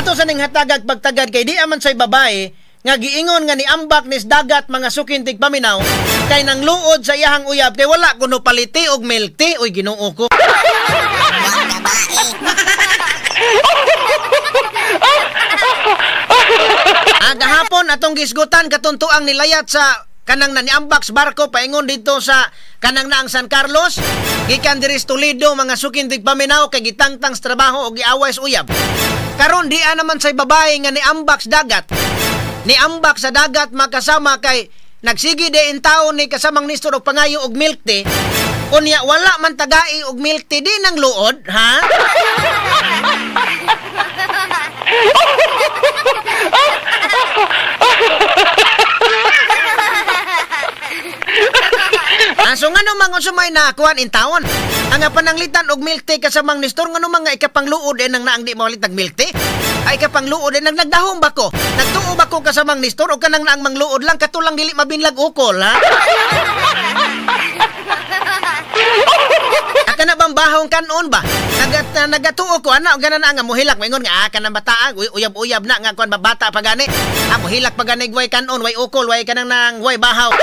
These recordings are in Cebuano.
Ato sa ning hatagag pagtagad kay di aman say babae nga giingon nga niambak nis dagat mga sukin tigpaminaw kay nang luod sa iyahang uyab kay wala kuno paliti og milk tea. Uy, Ginoo ko. Gahapon atong gisgutan katuntuang nilayat sa kanang naniambak sa barko paingon dito sa kanang naang San Carlos gikan diri sa Toledo mga sukin tigpaminaw kay gitangtang sa trabaho og giaway sa uyab. Karon di naman say babae nga niambak sa dagat. Niambak sa dagat makasama kay nagsigi di in taon ni kasamang Nestor og pangayo og milk tea. Unya wala man tagai og milk tea di nang luod, ha? So ngano man unsa may naakuan in taon? Ang pananglitan og milk tea kasamang Nestor ngano mga ikapangluod eh nang naang di mawalit og milk tea? Ay kapangluod eh nang nagdahom ba ko? Nagtuo ba ko kasamang Nestor o kanang naang mangluod lang katulang dili mabinlag ukol, ha? Kana bang bahong kanon ba? Nagatuo ko ana og ganan nga mohilak maingon nga kanang bataa uyab-uyab na nga kuan bata pa gani. Mohilak pa gani way kanon, way ukol, way kanang nang way bahaw.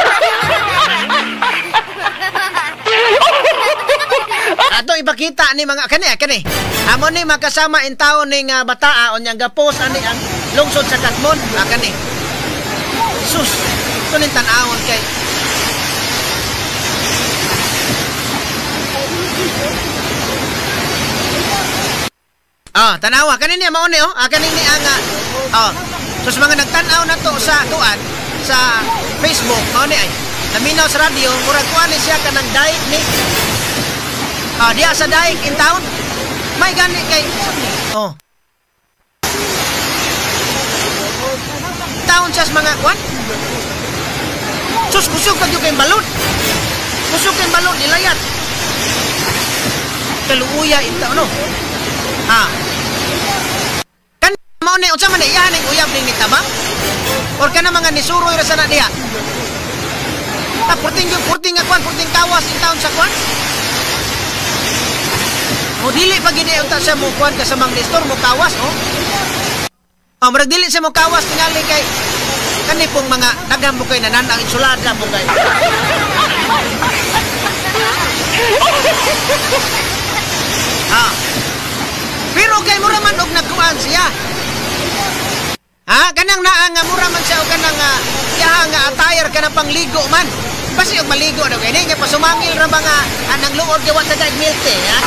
Ato ipakita ni mga kani. Amo ni makasama in taon ni nga bataa unyang gapos ani ang lungsod sa Katmon. Kani. Sus, tunin tan-awon kay tanawa kani niya mao ni oh. Kani ni ang sus mga nagtan-aw na to sa tuan sa Facebook mao ni ay. Naminaw sa radyo murag kuan ni siya kanang daik ni. Diya sa daik in town. May gani kay oh. Town siya sa mga kuan. Sus kusog pag kay balon. Kusog kay balon nilayat. Kaluuya in town no. Kan mao ni unsa man ni iyahan ning uyab ning nitabang? Or kana mga nisuroy ra sana diha? Purting nga kuan, purting kawas in town sa kuan. O dili pa gini unta siya mo kuan kasamang Nestor mo kawas oh. Murag dili siya mo kawas tingali kay kani pong mga daghan mo kay nananang insulada mo kay. Pero kay mura man og nagkuan siya. Kanang naa nga mura man siya og kanang iyaha nga attire kanang pangligo man. Basi og maligo daw kay nga pasumangil ra ba nga anang luod kay wa taga milk tea, ha?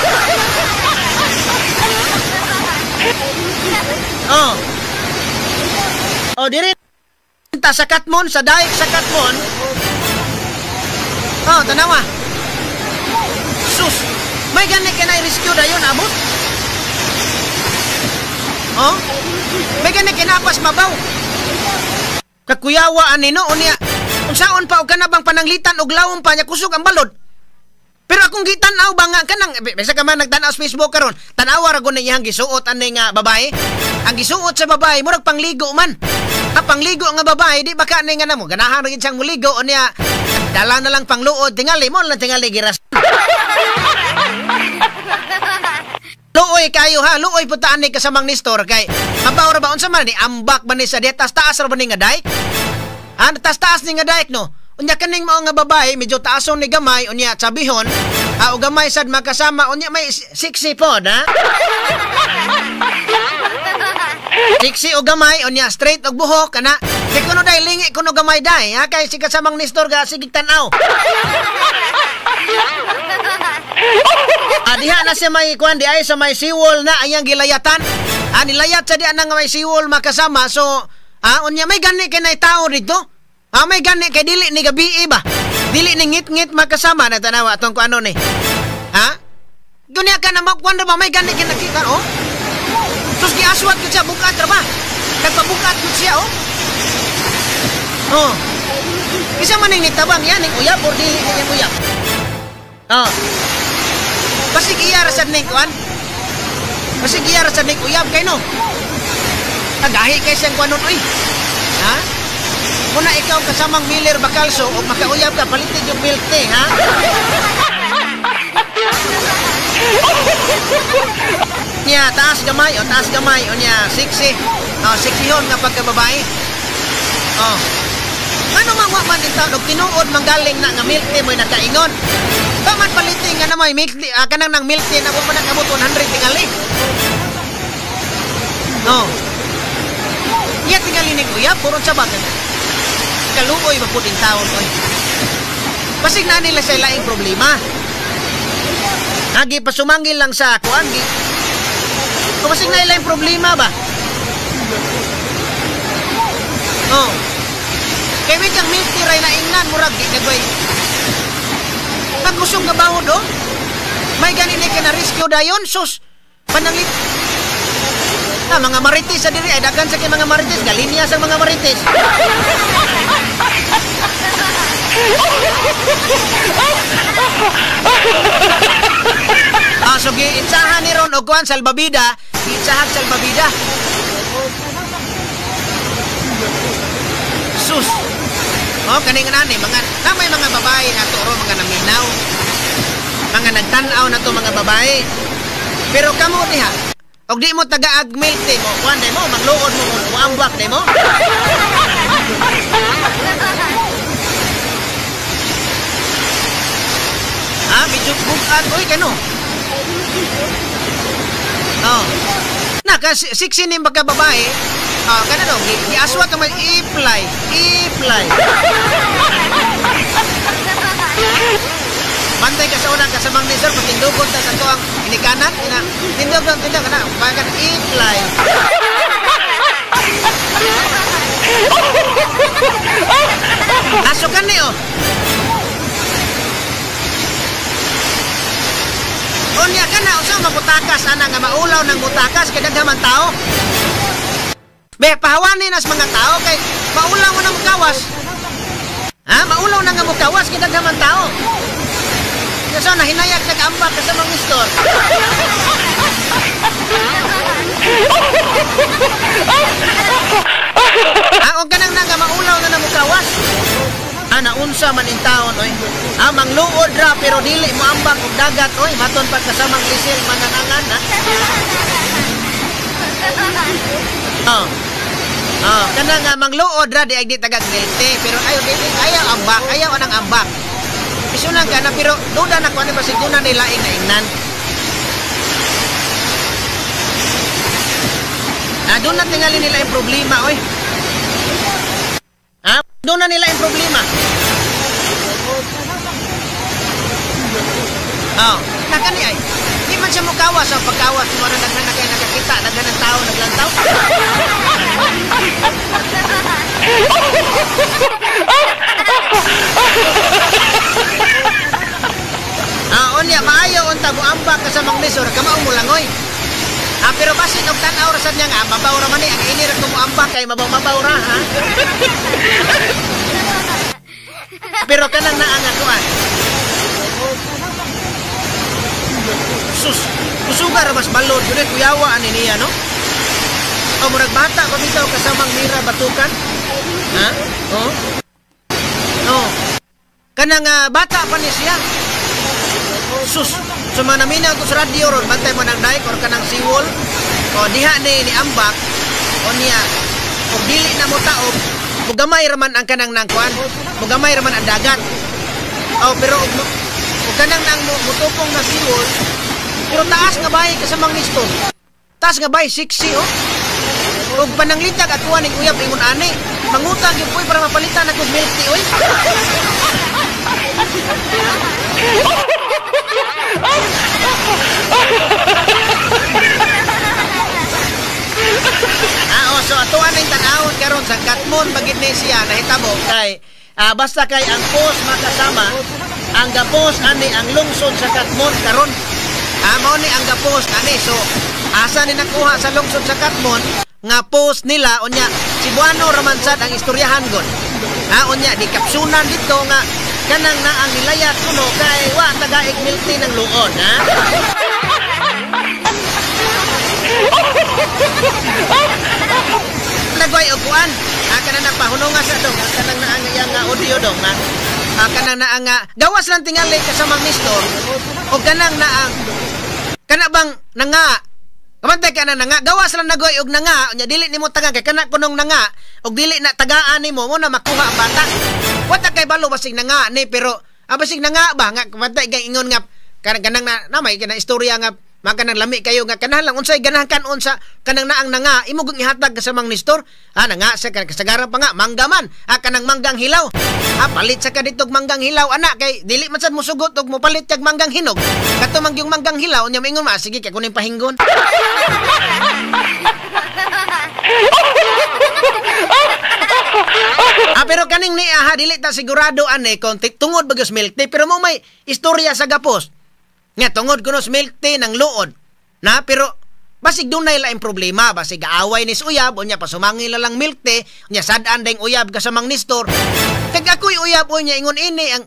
Oh. Oh, diri ta sa Katmon, sa daik sa Katmon. Oh, tanawa. Sus, may gani kay na rescue dayon abot. Oh? May gani kinapas mabaw. Kakuyawa ani no unya. Unsaon pa og kana bang pananglitan og lawom pa nya kusog ang balod. Pero akong gitan-aw ba nga kanang bisa ka man nagtan-aw sa Facebook karon, tan-awa ra gud iyang gisuot ani nga babae. Ang gisuot sa babae murag pangligo man. Pangligo nga babae di ba ka ni nga namo ganahan ra gid siyang muligo unya dala na lang pangluod tingali mo lang tingali giras. Luoy kayo ha, luoy putaan ni kasamang Nestor kay mabaw ra ba unsa man ni ambak ba ni sa diha taas ra ba ni nga dike? Taas ni nga dike no. Unya kaning mao nga babae medyo taason ni gamay unya sabihon, o gamay sad makasama unya may sexy pod ha. Sexy o gamay unya straight og buhok kana. Di kuno dai lingi kuno gamay dai ha kay si kasamang Nestor ga sige tan-aw. Diha na siya may kuan di ay sa may seawall na ayang gilayatan. Nilayat sa diha na nga may seawall makasama. So, unya may gani kay nay tao dito. May gani kay dili ni gabi ba. Dili ni ngit-ngit makasama na tanawa atong kuano ni. Ha? Dunya ka na magkuan ra ba may gani kay nakita oh. Sus giaswat gud siya bukat ra ba. Nagpabukat gud siya oh. Oh. Isa man ning nitabang yan ning uyab or dili ni uyab. Oh. Basig iya ra sad ning kuan. Basig iya ra sad ning uyab kay no. Tagahi kay siyang kuanon oy. Ha? Muna ikaw kasamang Miller Bacalso o makauyab ka palitin yung milk tea, ha? Niya taas gamay o taas gamay o niya sexy. Oh, sexyhon nga pagkababae. Oh. Ngano man wa man din taon og tinuod manggaling na nga milk tea mo'y nakaingon. Ba man palitin nga na may milk tea, kanang nang milk tea na wa man nakabot 100 tingali. No. Iya tingali ni kuya, puro sa bagan. Kaluoy ba pud in taon oy. Basig na nila sa ilaing problema. Agi pasumangil lang sa kuan gi. Basig na ilaing problema ba? Oh. Kay wait kang milk tea ray naingnan murag di nagway. Pagkusog nga bawod oh. May gani ni ka na rescue dayon sus. Pananglit. Ah, mga marites sa diri ay daghan sa kay mga marites, galinya sa mga marites. Ah, so giitsahan ni ron og kuan salbabida, giitsahan salbabida. Sus. Oh, kaning nani mga namay mga babae na to ro mga naminaw. Mga nagtan-aw na to mga babae. Pero kamo diha, og di mo tagaag milk tea mo, kuan day mo, mangluod mo, muambak day mo. Ah, medyo bugat oy kano. Oh. Naka sexy ning pagkababae. Ah, kana do, giaswa ka man i-fly, i-fly. Bantay ka sa unang kasamang ni sir, patindugon ta sa tuang inikanan, ina, tindog tindog kana, bagan i-fly. Aso kani oh. Unya kana unsa mabutakas ana nga maulaw nang butakas kay daghan man tao. Be pahawanin as mga tao kay maulaw mo na mukawas. Ha, maulaw na nga mukawas kay daghan man tao. Kaso nahinayag nag-ambak ka sa mga store. Ah, og kanang nga maulaw na namukawas. Ah, naunsa man in taon oy. Ah, mangluod ra pero dili mo ambak og dagat oy, maton pa kasamang lisil mananangan ha. Oh. Oh, kanang nga mangluod ra di ay di tagag milk tea pero ayo dili ayaw ambak, ayaw anang ambak. Isunan ka na pero duda na ko ani basig duna ni laing naingnan. Ah, doon na tingali nila yung problema oy. Ah, doon na nila yung problema. Oh, nakani ay. Di man siya mukawas ang pagkawas mo na daghan na kay nakakita, daghan ng tao naglantaw. Ah, unya maayo unta moambak ka sa manglisor kamao mo langoy. Ah, pero basin og tan-aw ra sad niya nga mabaw ra man ni ang ini ra ko moambak kay mabaw-mabaw ra ha. Pero kanang naa nga kuan. Sus, kusuga ra mas balod gyud kuyawa ani niya no. O murag bata pa bitaw kasamang Mira Batukan. Ha? Oh. No. Kanang bata pa ni siya. Sus, so mga naminaw to sa radyo ron, bantay mo ng dike or kanang siwol. O diha ni ambak o niya og dili na mo taob, mugamay raman ang kanang nangkuan, mugamay raman ang dagat. O pero og kanang nang mutupong na siwol, pero taas nga bahay kasamang nistor. Taas nga bahay 60 oh. Og pananglitag at kuha ning uyab ingon ani, mangutang gyud koy para mapalitan ako milk tea oy. Ah, oh, so atuan ning tan-awon karon sa Katmon bagid ni siya nahitabo kay basta kay ang post makasama ang gapos ani ang lungsod sa Katmon karon. Ah, mao ni ang gapos ani, so asa ni nakuha sa lungsod sa Katmon nga post nila unya Cebuano raman sad ang istoryahan gon. Ah, unya di kapsunan dito nga kanang naang nilayat kuno kay wa tagaig milk tea ng luon ha. Nagway og kuan. Ah, kanang nagpahununga sa dong, kanang naang iyang audio dong ha. Ah, kanang naang gawas lang tingali kasamang Nestor o kanang naang kana bang nanga Kamantay ka na nga gawas lang nagoy og nanga unya dili nimo tagaan kay kana kunong nanga og dili na tagaan nimo mo na makuha ang bata. Wa ta kay balo basig nanga ni pero basig nanga ba nga kamantay kay ingon nga kanang na may kana istorya nga makanang lami kayo nga kanahan lang unsay ganahan kanon sa kanang naang nanga imo gung ihatag ka sa Mang Nestor. Nanga sa kasagaran pa nga mangga man, kanang manggang hilaw. Palit sa ka ditog manggang hilaw ana kay dili man sad mosugot og mopalit kag manggang hinog. Kato man gyung manggang hilaw unya moingon ma sige kay kuning pahinggon. Pero kaning ni dili ta sigurado ani kon tungod bagus milk tea pero mo may istorya sa gapos. Nga tungod kuno sa milk tea ng luod. Na pero basig dunay laing problema, basig gaaway ni uyab unya pasumangil lang milk tea, unya sad-an ding uyab ka sa Mang Nestor. Kag ako'y uyab unya ingon ini ang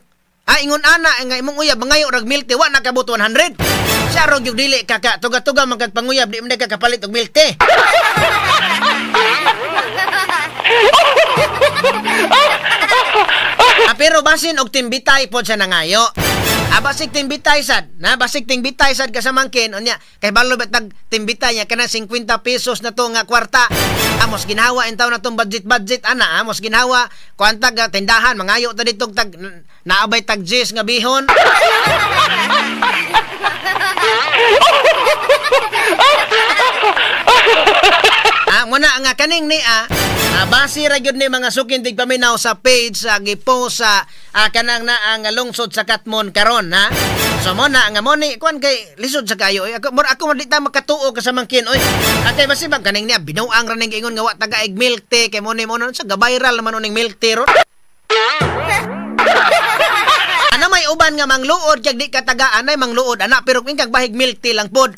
ingon ana nga imong uyab mangayo rag milk tea wa nakabot 100. Siya rog yung dili kaka tuga-tuga man kag panguyab di man ka kapalit og milk tea. Pero basin og timbitay pod siya nangayo. Basig timbitay sad, na basig timbitay sad kasamangkin unya kay balo betag timbitay nya kana 50 pesos na to nga kwarta. Amos ginhawa in taon na tong budget ana, amos ginhawa kuantag tindahan mangayo ta ditog tag naabay tag jis nga bihon. Muna nga kaning ni base ra gyud ni mga sukin tigpaminaw sa page sa gipost sa kanang naa nga lungsod sa Katmon karon ha. So mo na nga mo ni kuan kay lisod sa kayo oy. Ako man di ta makatuo kasamangkin oy. Kay basi bang kaning niya binuang ra ning giingon nga wa taga-ig milk tea kay mo ni mo sa ga-viral naman uning milk tea ron. Ana may uban nga mangluod kag di ka tagaan ay mangluod ana pero kung kag bahig milk tea lang pod.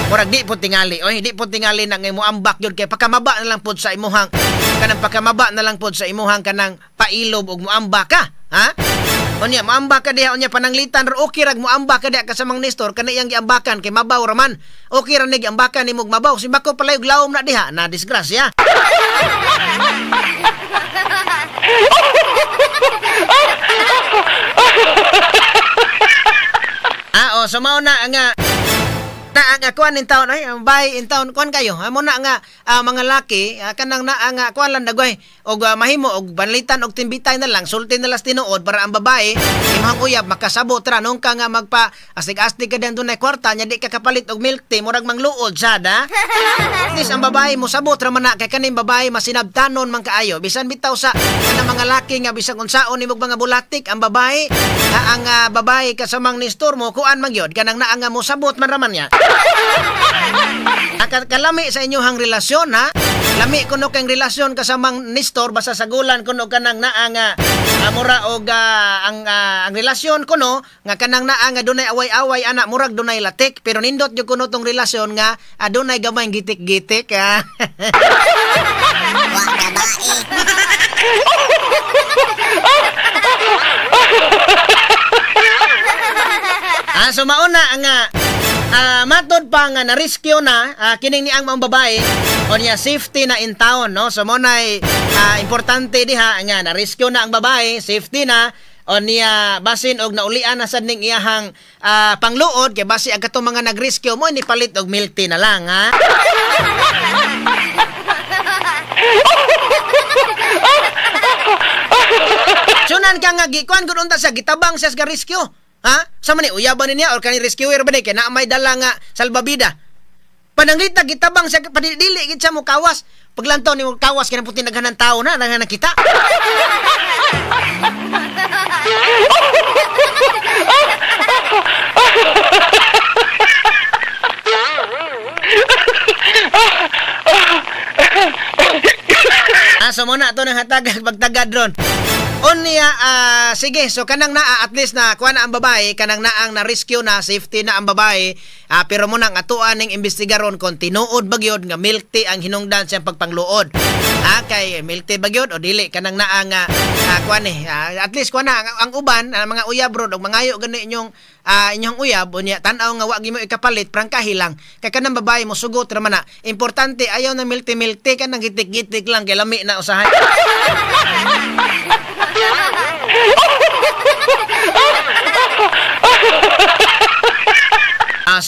Murag di po tingali oy, di po tingali na ngay moambak gyud kay pakamaba na lang pod sa imuhang kanang pakamaba na lang pod sa imuhang kanang pailob og moamba ka, ha? Unya moamba ka diha unya pananglitan ro okay rag moamba ka diha ka sa Mang Nestor kani iyang giambakan kay mabaw ra man. Okay ra ni giambakan nimo og mabaw simbako palayog lawom na diha na disgrasya. So mao na nga na ang kuan in taon ay bay in taon kuan kayo amo na nga mga laki kanang naa nga kuan lang dagway og mahimo og banlitan og timbitay na lang sulti na lang tinuod para ang babae imong uyab makasabot ra nung ka nga magpa astig-astig ka dan dunay kwarta nya di ka kapalit og milk tea murag mangluod sad ha. At least ang babae mosabot ra man na kay kaning babae masinabtanon man kaayo bisan bitaw sa kanang mga laki nga bisan unsaon nimog mga bulatik ang babae ang babae kasamang Nestor mo kuan man gyud kanang naa nga mosabot man ra man niya. Kalami sa inyong relasyon ha. Lami kuno kang relasyon kasamang Nestor basta sagulan kuno kanang naa nga mura og ang relasyon kuno nga kanang naa nga dunay away-away ana murag dunay latik pero nindot jud kuno tong relasyon nga adunay gamay gitik-gitik ha. Wa babae. So mauna nga matod pa nga na-rescue na kining ni ang maong babae o niya safety na in town no. So mo nay importante diha nga na-rescue na ang babae, safety na o niya basin og naulian na sad ning iyahang pangluod kay basi ang katong mga nag-rescue mo ni palit og milk tea na lang ha. Sunan ka nga gikuan gud unta sa gitabang sa rescue. Ha? Sa man ni uyaban niya or kani rescuer ba ni kay naa may dala nga salbabida. Pananglita gitabang sa padili gid sa mo kawas. Paglantaw nimo kawas kay puti naghanan tao na naghanan kita. So mo na to nang hatag pagtagad ron. Unya sige so kanang naa at least na kuha na ang babae kanang naang na rescue na safety na ang babae pero mo nang atuan ning imbestigaron kon tinuod ba gyud nga milk tea ang hinungdan siyang pagpangluod kay milk tea ba gyud o dili kanang naa nga kuha ni at least kuha na ang uban ang mga uyab ron og mangayo gani inyong inyong uyab unya tan-aw nga wa gyud mo ikapalit prangkahi lang kay kanang babae mo sugot ra man na importante ayaw na milk tea kanang gitik-gitik lang kay lami na usahay.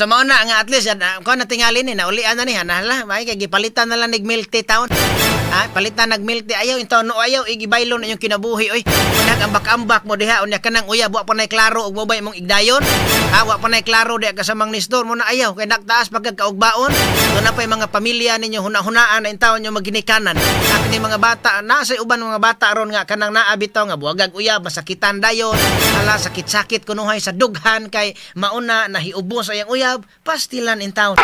Sa mao na nga at least ko na tingali ni naulian na ni hala may kay gipalitan na lang nig milk tea taon. Palitan nag milk tea ayaw intaw no ayaw igibaylo na inyong kinabuhi oy. Nagambak-ambak mo diha unya kanang uyab wa pa nay klaro og mobay mong igdayon. Wa pa nay klaro diha kasamang Nestor mo na ayaw kay nagtaas pagkakaugbaon. Doon na pa'y mga pamilya ninyo huna-hunaan na intaon nyo maginikanan. Kini mga bata nasa uban mga bata ron nga kanang naa bitaw nga buwagag uyab masakitan dayon. Hala sakit-sakit kunuhay sa dughan kay mauna nahiubos ayang uyab pastilan in town.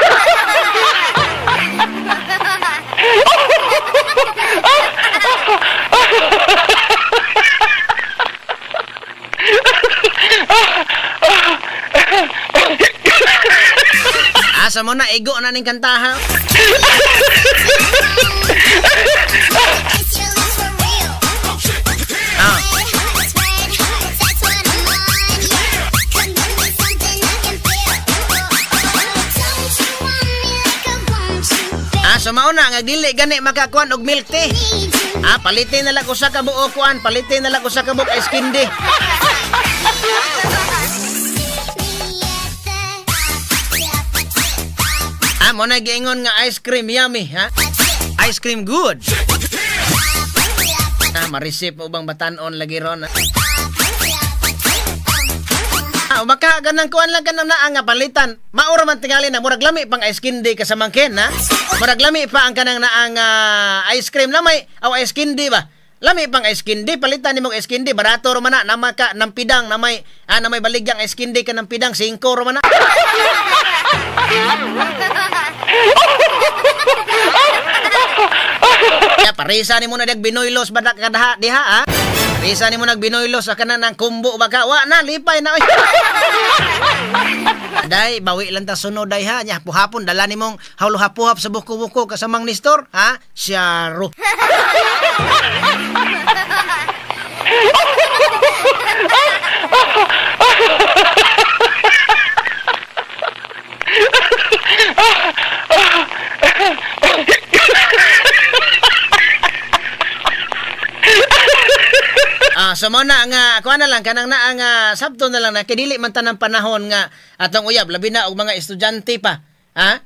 Asa mo na igo na ning kantaha. So mauna nga dili gani makakuan og milk tea. Palitin na lang usa ka buok kuan, palitin na lang usa ka buok ice candy. Mo na giingon nga ice cream yummy, ha? Ice cream good. Marisip mo bang batan-on lagi ron? Baka ganang kuan lang kanang naa nga palitan. Maura man tingali na murag lami pang ice candy kasamangkin, ha? Murag lami pa ang kanang naa nga ice cream na may aw ice candy ba? Lami pang ice candy, palitan nimo ice candy, barato ra man na namaka nampidang na may na may baligyang ice candy ka nampidang 5 ra man na. Ya parisa nimo na dag binoylos badak kadaha diha, ha? Parisa nimo nag binoylos sa kanan ng kumbo baka wa na lipay na oy. Day bawi lang ta sunod day ha nya hapon dala nimong hawlo-hapuhap sa buko-buko kasamang Nestor, ha? Syaro. So mo na nga kuan na lang kanang naa nga sabto na lang na kay dili man tanang panahon nga atong uyab labi na og mga estudyante pa, ha?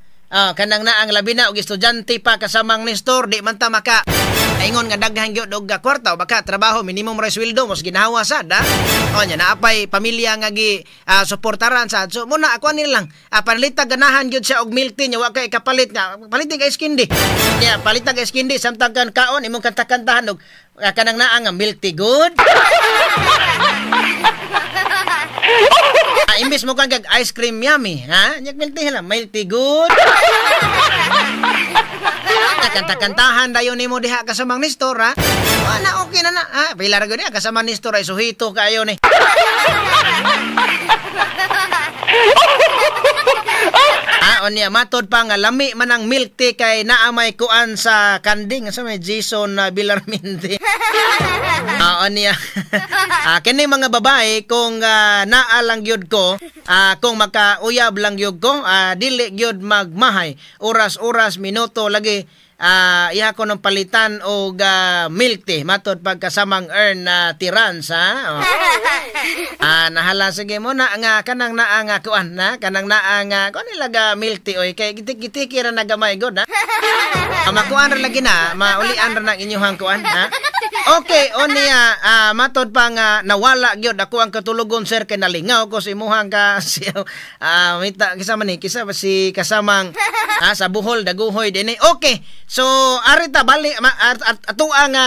Kanang naa ang labi na og estudyante pa kasamang Nestor di man ta maka ingon nga daghan gyud og kwarta o baka trabaho minimum ra sweldo mos ginhawa sad, ha? O nya naapay pamilya nga gi suportaran sad. So mo na ako ani lang panlita ganahan gyud siya og milk tea nya wa kay kapalit nga palitin kay ice candy. Nya palitan kay ice candy samtang kan kaon imong kanta-kantahan og kanang naa nga milk tea good. Imbes mo kang ice cream yummy, ha? Nya milk tea lang, milk tea good. Kanta-kantahan dayon nimo diha kasamang Nestor, ha? Wala okay na na, ha? Pila ra gyud diha kasamang Nestor ay suhito kaayo ni. Unya matod pa nga lami man ang milk tea kay naa may kuan sa kanding sa may Jason Villarminte. Unya. Kini mga babae kung naa lang gyud ko, kung makauyab lang gyud ko, dili gyud magmahay. Oras-oras minuto lagi iha ko ng palitan og milk tea matod pagkasamang earn na tirans, ha? Oh. Nahala sige mo na nga kanang naa nga kuan na kanang naa nga kuan nila ga milk tea oy kay gitik-gitiki ra na gamay god, ha? Makuan ra lagi na maulian ra nang inyuhang kuan, ha? Okay, unya matod pa nga nawala gyud ako ang katulogon sir kay nalingaw ko sa imuhang ka mita kisa man ni kisa si kasamang sa Bohol daguhoy dinhi. Okay. So arita bali ato ang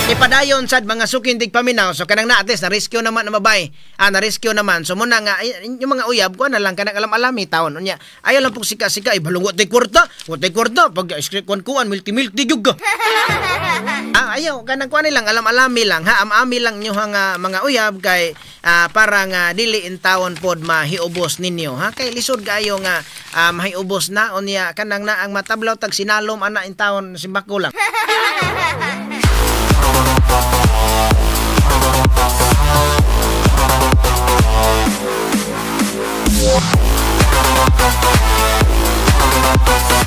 ipadayon sad mga sukindig paminaw. So kanang na at least na rescue naman na babay. Na rescue naman. So muna nga yung mga uyab ko na lang kanang alam-alami taon. Unya ayaw lang pug sika-sika ay balong wa tay kwarta. Wa tay kwarta pag kuan kuan milk tea gyud ka. Ayaw kanang kuan lang alam-alami lang ha am-ami lang inyo mga uyab kay para nga dili in taon pod mahiubos ninyo, ha? Kay lisod kaayo nga mahiubos na unya kanang na ang matablaw tag sinalom ana in taon simbako lang.